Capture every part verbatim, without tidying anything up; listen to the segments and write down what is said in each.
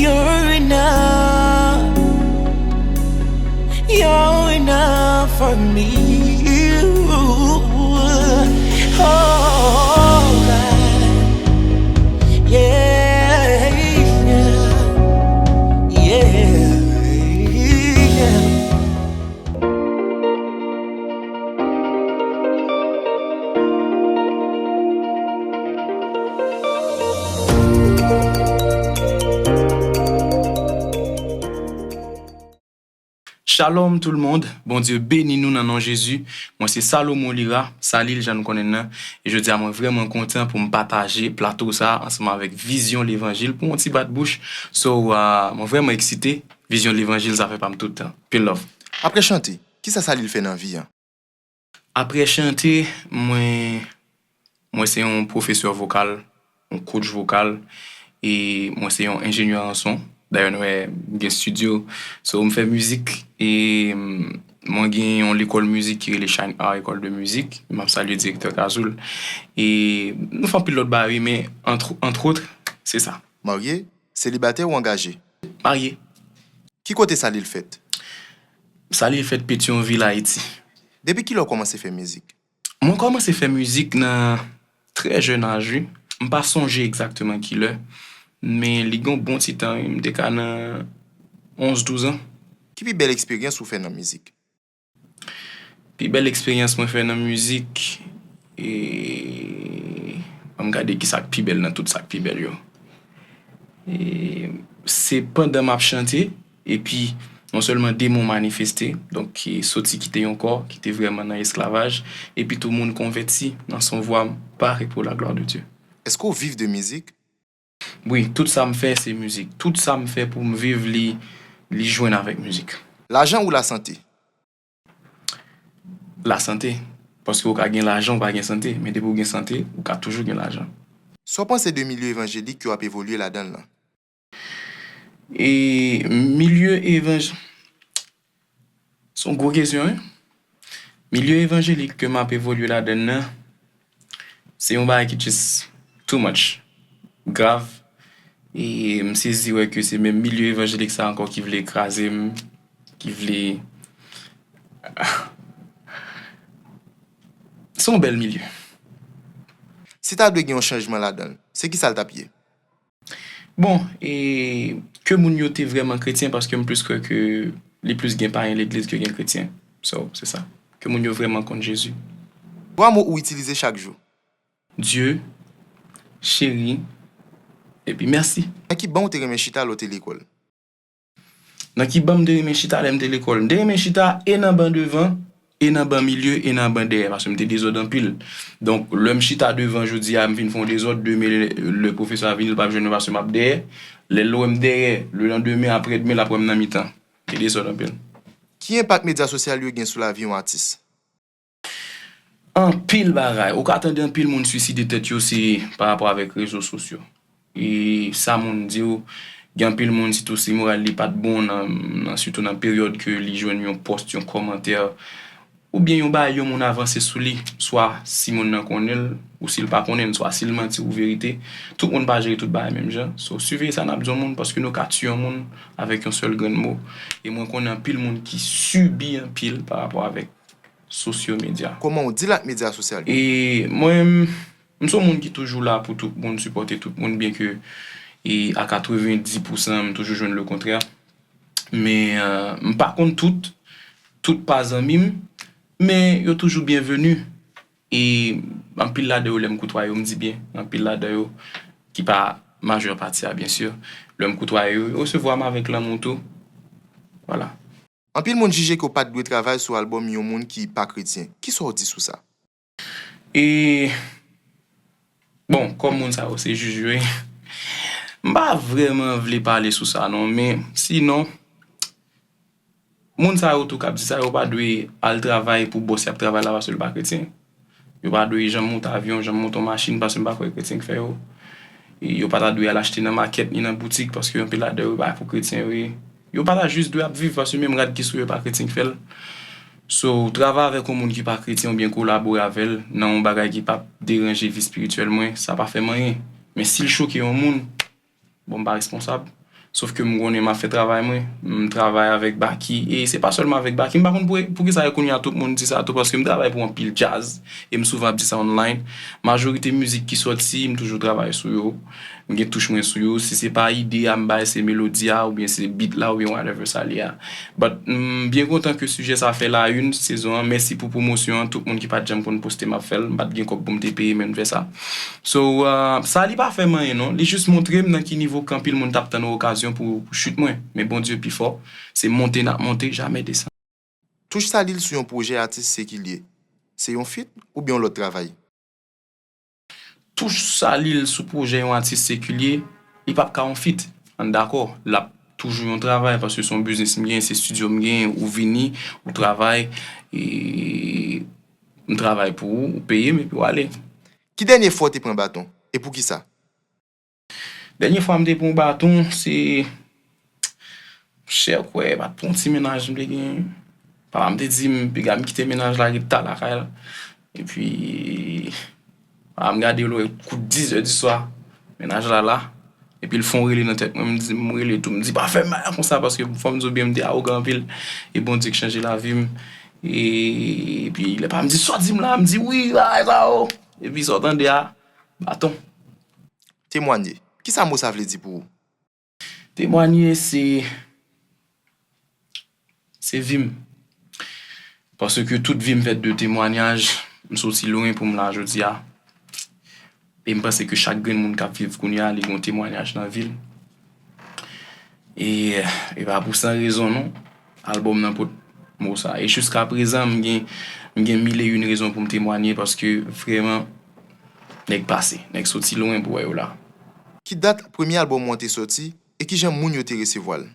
You're enough. You're enough for me. Oh, God. Yeah, yeah, yeah. Shalom tout le monde, Bondye beni nou nan non Jezi. Mwen se Salomon Lira, Salil jan nou konnen l nan. E jodi a mwen vrèman kontan pou m pataje plato sa ansanm avèk Vizyon Levanjil pou yon ti bat bouch. So, uh, mwen vrèman eksite. Vizyon Levanjil sa fè pa m tout tan. Pil love. Apre chante, kisa Salil fè nan vi an? Apre chante, mwen, mwen se yon pwofesè vokal, yon coach vokal, e mwen se yon enjenyè an son. Dayè, nou wè, m gen studio. So, m fè mizik, e, mm, mwen gen yon lekòl mizik ki rele Shine Art, école de musique. M ap salye direktè Kazoul. E nou fè anpil lòt bagay, wi, men antre, antrewòt, se sa. Marye, selibatè ou angaje? Marye. Ki kote Salil fèt? Salil fèt Petyonvil, Ayiti. Depi kilè w kòmanse fè mizik? Mwen kòmanse fè mizik nan trè jèn aj, wi. M pa sonje egzakteman kilè, men li gen yon bon ti tan, wi. M te ka nan onz, douz an. Ki pi bèl eksperyans ou fè nan mizik? Pi bèl eksperyans mwen fè nan mizik, e, ann gade kisa k pi bèl nan tout sa k pi bèl yo. E, se pandan m ap chante, epi non sèlman demon manifeste, donk ki soti kite yon kò ki te vrèman nan esklavaj, epi tou moun konvèti nan son vwa m pare pour la gloire de Dieu. Èske w viv de mizik? Wi, tout sa m fè se mizik. Tout sa m fè pou m viv li, li jwenn avèk mizik. Lajan ou lasante? Lasante. Paske ou ka gen lajan, ou pa gen sante. Men depi ou gen sante, ou ka toujou gen lajan. Sa w panse de milye evanjelik ke w ap evolye ladan l lan? E milye evanj-, se yon gwo kesyon, wi. Milye evanjelik ke m ap evolye ladan l nan, se yon bagay ki just too much. Grav. E m sezi wè ke se menm milye evanjelik sa ankò ki vle kraze m, ki vle, se yon bèl milye. Si ta dwe gen yon chanjman ladan l, se kisa l t ap ye? Bon, e ke moun yo te vrèman kretyen, paske m plis kwè ke li plis gen payen legliz ke gen kretyen. So, se sa. Ke moun yo vrèman konn Jezi. Twa mo ou itilize chak jou. Dye, cheri, epi mèsi. Nan ki ban ou te renmen chita lè w te lekòl? Nan ki ban m te renmen chita lè m te lekòl? M te renmen chita e nan ban devan, e nan ban milye, e nan ban dèyè, paske m te dezòd anpil. Donk, lè m chita devan jodi a, m vin fè yon dezòd, demen lè, lè pwofesè a vini, l p ap jwenn mwen paske m ap dèyè. Lè l wè m dèyè, lelandemen, aprèdemen, l ap wè m nan mitan. M te dezòd anpil. Ki enpak medya sosyal yo gen sou lavi yon atis? Anpil bagay. Ou ka tande anpil moun swiside tèt yo, se pa rapò avèk rezo sosyo. E sa moun di w, gen anpil moun, sitou si moral li pa t bon, nan, nan, sitou nan peryòd ke li jwenn yon pòs, yon kòmantè, oubyen yon bagay yon moun avanse sou li, swa si moun nan konnen l, ou si l pa konnen l, swa si l manti ou verite, tout moun pa jere tout bagay menm jan. So, siveye sa n ap di yon moun, paske nou ka tiye yon moun avèk yon sèl grenn mo. E mwen konnen anpil moun ki sibi anpil pa rapò avèk sosyo medya. Kòman w deal ak medya sosyal yo? E mwen, m se yon moun ki toujou la pou tout moun, sipòte tout moun, byenke, e, a katrevenndis pousan, m toujou jwenn lekontrè. Men, e, m pa konn tout, tout pa zanmi m, men yo toujou byenveni. E anpil ladan yo, lè m koutwaye yo, m di byen, anpil ladan yo, ki pa majè pati a, byen si, lè m koutwaye yo, yo resevwa m avèk lanmou tou. Vwala. Anpil moun jije ke w pa t dwe travay sou albòm yon moun ki pa kretyen. Kisa w di sou sa? E, bon, kòm moun sa yo se jij yo ye, m pa vrèman vle pale sou sa non, men sinon, moun sa yo tou k ap di sa, yo pa dwe al travay pou bòs y ap travay la paske l pa kretyen. Yo pa dwe janm monte avyon, janm monte yon machin, paske m pa kwè kretyen k fè yo. E yo pa ta dwe al achte nan makèt ni nan boutik, paske anpil ladan yo, e pa pou kretyen yo ye. Yo pa ta jis dwe ap viv, paske menm rad ki sou yo, e pa kretyen k fè l. So, travay avèk yon moun ki pa kretyen oubyen kolabore avè l nan yon bagay ki p ap deranje vi espirityèl mwen, sa pa fè m anyen. Men si l choke yon moun, bon, m pa responsab. Sof ke m konnen m ap fè travay mwen, m travay avèk Baky, e se pa sèlman avèk Baky, m pa konn pou, poukisa e kounye a tout moun di sa tou, paske m travay pou anpil djaz, e m souvan ap di sa online. Majorite mizik ki sòti, m toujou travay sou yo, m gen touch mwen sou yo, si se pa ide a m bay, se melodi a, oubyen se beat la, oubyen whatever sa li a. But m byen kontan ke sijè sa fè la une sezon an, mèsi pou pwomosyon an, tout moun ki pa t janm konn poste m ap fè l, m pa t gen kòb pou m te peye men m fè sa. So, uh, sa li pa fè m anyen non, li jis montre m nan ki nivo ke anpil moun t ap tann yon okazyon pou, pou chit mwen. Men Bondye pi fò, se monte n ap monte, jamè desann. Touch Salil sou yon pwojè atis sekilye, se yon feat oubyen yon lòt travay? Touch Salil sou pwojè yon atis sekilye, li p ap ka yon feat, ann dakò, l ap toujou yon travay, paske se yon biznis m genyen, se estidyo m genyen, ou vini, ou travay, e m travay pou ou, ou peye m epi w ale. Ki dènye fwa w te pran baton, e poukisa? Dènye fwa m te pran baton, se, monchè, kwè, pa t pou yon ti mennaj m te gen. Papa m te di m, piga m kite mennaj la, ret ta lakay la. Epi, papa m gade lè kout diz è di swa, mennaj la la. Epi l fè yon rele nan tèt mwen, m di, m rele tou, m di, pa fè m bagay konsa, paske fò m di w byen, m te awogan anpil. E Bondye k chanje lavi m. E, epi, lè papa m di, sa w di m la, m di, wi, bagay sa yo. Epi, sa w tande a, baton. Temwanye. Kisa mo sa vle di pou ou? Temwanye se, se vi m. Paske tout vi m fèt de temwanyaj. M soti lwen pou m la jodi a. E m panse ke chak grenn moun k ap viv kounye a, li gen yon temwanyaj nan vi l. E, e pa pou san rezon non, albòm nan pot mo sa. E jiska prezan, m gen, m gen mil e yon rezon pou m temwanye paske vrèman, nèg pase, nèg soti lwen pou wè yo la. Ki dat premye albòm ou an te sòti e kijan moun yo te resevwa l?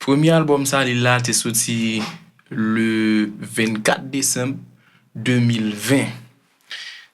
Premye albòm Salil la te soti le vennkat desanm de mil ven.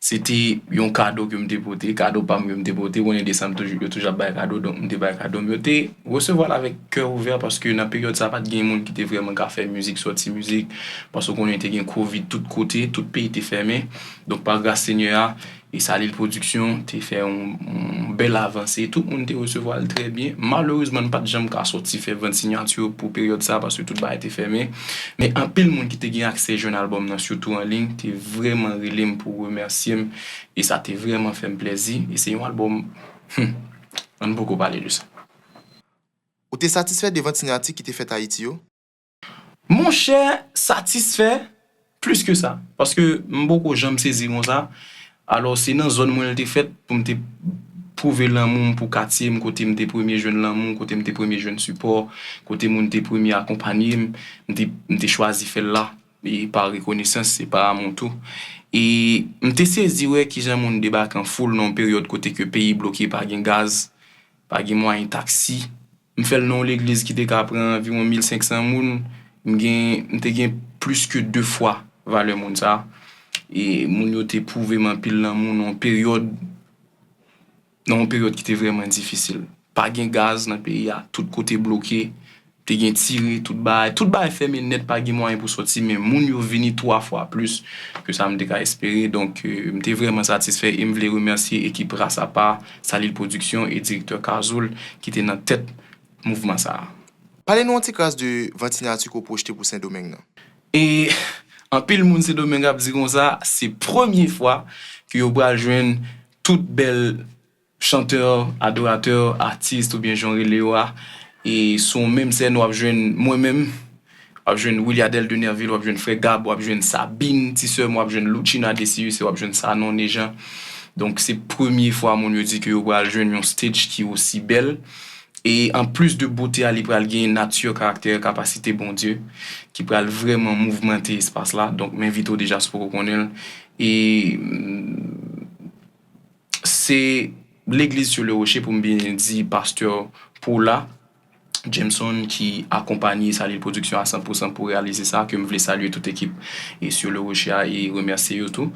Se te yon kado ke m te pote, kado pa m ke m te pote. Ou konnen desanm toujou, yo toujou ap bay kado, donk m te bay kado m. Yo te resevwa l avèk kè ouvè paske nan peryòd sa pa t gen moun ki te vrèman ka fè mizik, sòti mizik, paske ou konnen te gen kovid tout kote, tout peyi te fèmen. Donk pa gras Senyè a, e Salil Production te fè yon, yon bèl avanse. Tout moun te resevwa l trè byen. Malerezman, n pa t janm ka sòti fè vant siyati pou peryòd sa, paske tout bagay te fèmen. Men anpil moun ki te gen aksè jwenn albòm nan, sitou an liy, te vrèman rele m pou remèsye m. E sa te vrèman fè m plèzi. E se yon albòm, hmm, ann poko pale de sa. Ou te satisfè de vant siyati ki te fèt Ayiti yo? Monchè, satisfè plis ke sa. Paske m poko janm sezi konsa. Alò, se nan zòn mwen l te fèt pou m te pwouve lanmou m pou katye m, kote m te premye jwenn lanmou, kote m te premye jwenn sipò, kote moun te premye akonpanye m, m te, m te chwazi fè l la. E pa rekonesans, se pa amou tou. E m te sezi wè kijan moun debake an foul nan yon peryòd kote ke peyi bloke, pa gen gaz, pa gen mwayen taksi. M fè l nan yon legliz ki te ka pran anviwon mil senk san moun. M gen, m te gen plis ke de fwa valè moun sa. E moun yo te pwouve m anpil lanmou nan yon peryòd, nan yon peryòd ki te vrèman difisil. Pa gen gaz nan peyi a, tout kote bloke, te gen tire, tout bagay, tout bagay fèmen nèt, pa gen mwayen pou sòti, men moun yo vini twa fwa plis ke sa m te ka espere. Donk, euh, m te vrèman satisfè e m vle remèsye ekip Ras Apa, Salil Production e direktè Kazoul ki te nan tèt mouvman sa a. Pale nou yon ti kras de vant siyati ke w pwojte pou Sendomeng nan. E anpil moun Sendomeng ap di konsa, se premye fwa ke yo pral jwenn tout bèl chantè, adoratè, atis oubyen jan w rele yo a. E sou yon menm sèn, w ap jwenn mwen menm, w ap jwenn Williadel Denervil, w ap jwenn Frè Gab, w ap jwenn Sabine, ti sè m, w ap jwenn Loutchina Decius, e w ap jwenn Sanon Nejan. Donk, se premye fwa moun yo di ke yo pral jwenn yon stage ki osi bèl. E anplis de bote a, li pral gen nati, karaktè, kapasite Bondye ki pral vrèman mouvmante espas la. Donk, m envite w deja si w poko konnen l. E, mm, se legliz Sur le Rocher, pou m byen di, pastè Paula Jameson ki akonpanye Salil Production a san pou san pou reyalize sa, ke m vle salye tout ekip e Sur le Rocher a e remèsye yo tou.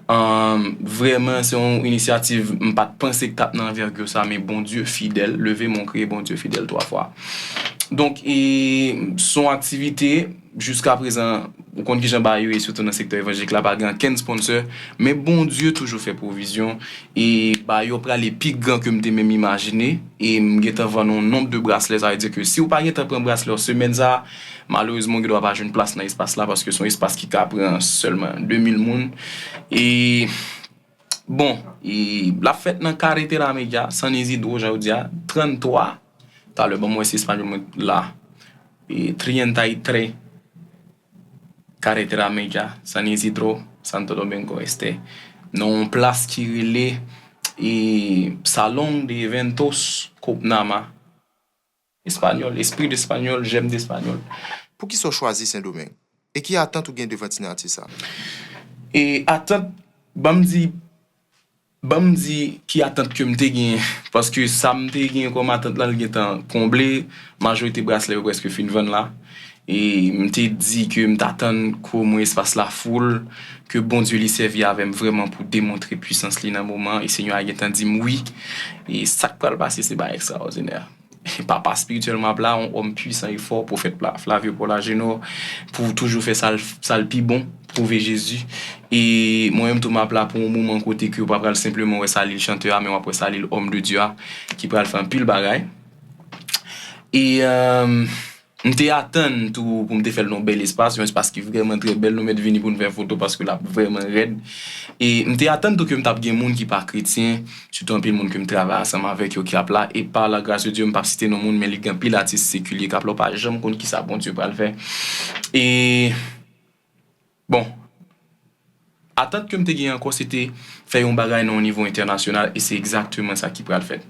Ahn, vrèman, se yon inisyativ m pa t panse k t ap nan anvègi sa, men Bondye fidèl, leve mon kriye Bondye fidèl twa fwa. Donk, e, se yon aktivite Jiska prezan, ou konn kijan bagay yo ye, sitou nan sektè evanjelik la, pa gen ankenn sponsor, men Bondye toujou fè pwovizyon, e bagay yo prale pi gran ke m te menm imajine, e m gentan vann yon nonb de braslè, sa vle di ke si w pa gentan pran braslè w semèn sa a, malerezman, ou gendwa pa jwenn plas nan espas la, paske se yon espas ki ka pran sèlman de mil moun, e, bon, e l ap fèt nan Carretera Media, San Isidro, jan yo di a, tranntwa, talè, ban m wè si espanyòl mwen la, e treinta y tres, Carretera Media, San Isidro, Santo Domingo Este, nan yon plas ki rele, e, Salón de Eventos Copnama, espanyòl, espri de espanyòl, jèm de espanyòl. Poukisa w chwazi Sendomeng? E ki atant ou gen devan ti nati sa? E atant, ban m di, ban m di ki atant ke m te genyen, paske sa m te genyen kòm atant la, l gentan konble, majorite braslè yo prèske fin vann la. E m te di ke m t atann ke omwen espas la foul, ke Bondye li sèvi avè m vrèman pou demontre pwisans li nan moman, e Senyè a gentan di m wi. E sa k pral pase, se bagay ekstraòdinè. Papa espirityèl m ap la, yon òm pwisan e fò, pwofèt Flavio Paul Agenor, pou toujou fè sa l pi bon, pwouve Jezi. E mwen menm tou m ap la pou yon moman kote ke w pa pral senpleman wè Salil chantè a, men w ap wè Salil òm de Dye a, ki pral fè anpil bagay. E, euh, M te atann tou pou m te fè l nan yon bèl espas, yon espas ki vrèman trè bèl. Nou mèt vini pou n fè foto paske l ap vrèman rèd. E m te atann tou ke m t ap gen moun ki pa kretyen, sitou anpil moun ke m travay ansanm avèk yo ki ap la. E pa la gras de Dye, m p ap site non moun, men li gen anpil atis sekilye k ap la, w pa janm konn kisa Bondye pral fè. E Bon, atant ke m te gen ankò, se te fè yon bagay nan yon nivo entènasyonal, e se egzakteman sa ki pral fèt.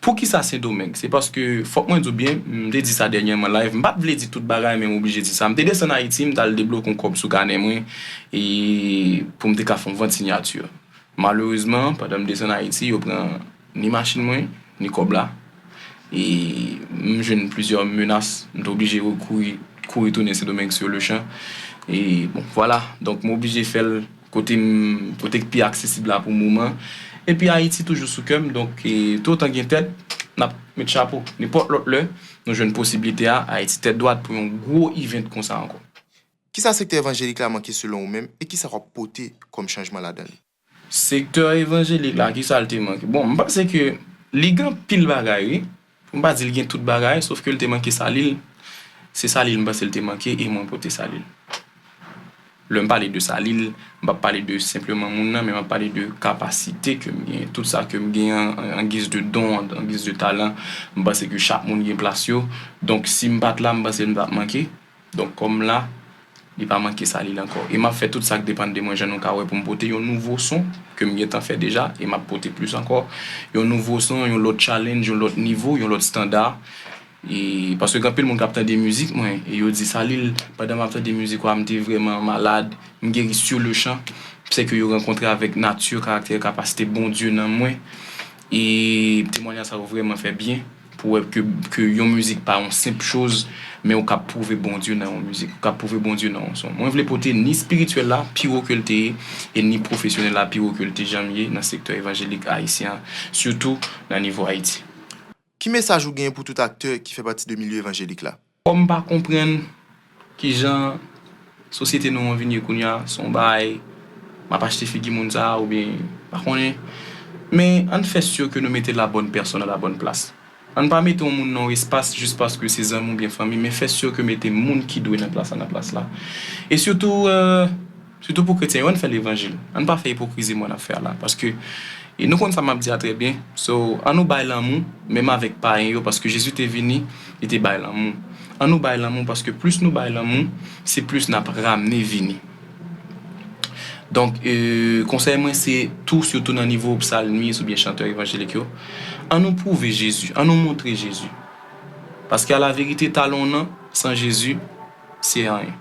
Poukisa Sendomeng? Se paske, fòk mwen di w byen, m te di sa dènyèman live, m pa t vle di tout bagay, men m oblije di sa. M te desann Ayiti, m t al debloke yon kòb sou kanè mwen, e pou m te ka fè yon vant siyati. Malerezman, pandan m desann Ayiti, yo pran ni machin mwen, ni kòb la. E m jwenn plizyè menas, m te oblije kouri, kouri tounen Sendomeng sur le champ. E bon, vwala. Donk, m oblije fè l kote m, kote k pi aksesib la pou moman. Epi Ayiti toujou sou kè m, donk, e, toutan gen tèt, n ap met chapo. Nenpòt lòt lè, nou jwenn posiblite a, Ayiti tèt dwat pou yon gwo event konsa ankò. Kisa sektè evanjelik la manke selon ou menm, e kisa w ap pote kòm chanjman ladan li? Sektè evanjelik la, kisa l te manke? Bon, m panse ke li gen anpil bagay, wi. Pou m pa di l gen tout bagay, sof ke l te manke Salil. Se Salil m panse l te manke, e mwen pote Salil. Lè m pale de Salil, m p ap pale de senpleman moun nan, men m ap pale de kapasite ke m genyen, tout sa ke m genyen an, an giz de don, an, an giz de talan. M panse ke chak moun gen plas yo. Donk, si m pa t la, m panse m t ap manke. Donk, kòm m la, li pa manke Salil ankò. E m ap fè tout sa k depann de mwen, jan nou ka wè, pou m pote yon nouvo son ke m gentan fè deja, e m ap pote plis ankò. Yon nouvo son, yon lòt challenge, yon lòt nivo, yon lòt estanda. E, paske gen anpil moun k ap tande mizik mwen, e yo di, Salil, pandan m ap tande mizik ou a, m te vrèman malad, m geri sur le champ. Se ke yo rankontre avèk nati, karaktè, kapasite Bondye nan mwen. E temwayaj sa yo vrèman fè byen. Pou wè ke, ke yon mizik pa yon senp choz, men ou ka pwouve Bondye nan yon mizik, ou ka pwouve Bondye nan yon son. Mwen vle pote ni espirityèl la pi wo ke l te ye, e ni pwofesyonèl la pi wo ke l te janm ye nan sektè evanjelik ayisyen an, sitou nan nivo Ayiti. Ki mesaj ou genyen pou tout aktè ki fè pati de milye evanjelik la? Kòm m pa konprann kijan sosyete nou an vin ye kounye a, se yon bagay, m ap achte figi moun sa a, oubyen, m pa konnen. Men, ann fè si ke nou mete la bonne personne à la bonne place. Ann pa mete yon moun nan yon espas jis paske se zanmi oubyen fanmi, men fè si ke mete moun ki dwe nan plas la nan plas la. E sitou, euh, sitou pou kretyen yo, ann fè levanjil. Ann pa fè ipokrizi mwen ap fè a la. Paske, e nou konn sa m ap di a trè byen. So, ann nou bay lanmou, menm avèk payen yo, paske Jezi te vini, li te bay lanmou. Ann nou bay lanmou, paske plis nou bay lanmou, se plis n ap ramne vini. Donk, euh, konsèy mwen, se tou, sitou nan nivo psalmis oubyen chantè evanjelik yo, ann nou pwouve Jezi, ann nou montre Jezi. Paske a la verite, talan w nan, san Jezi, se anyen.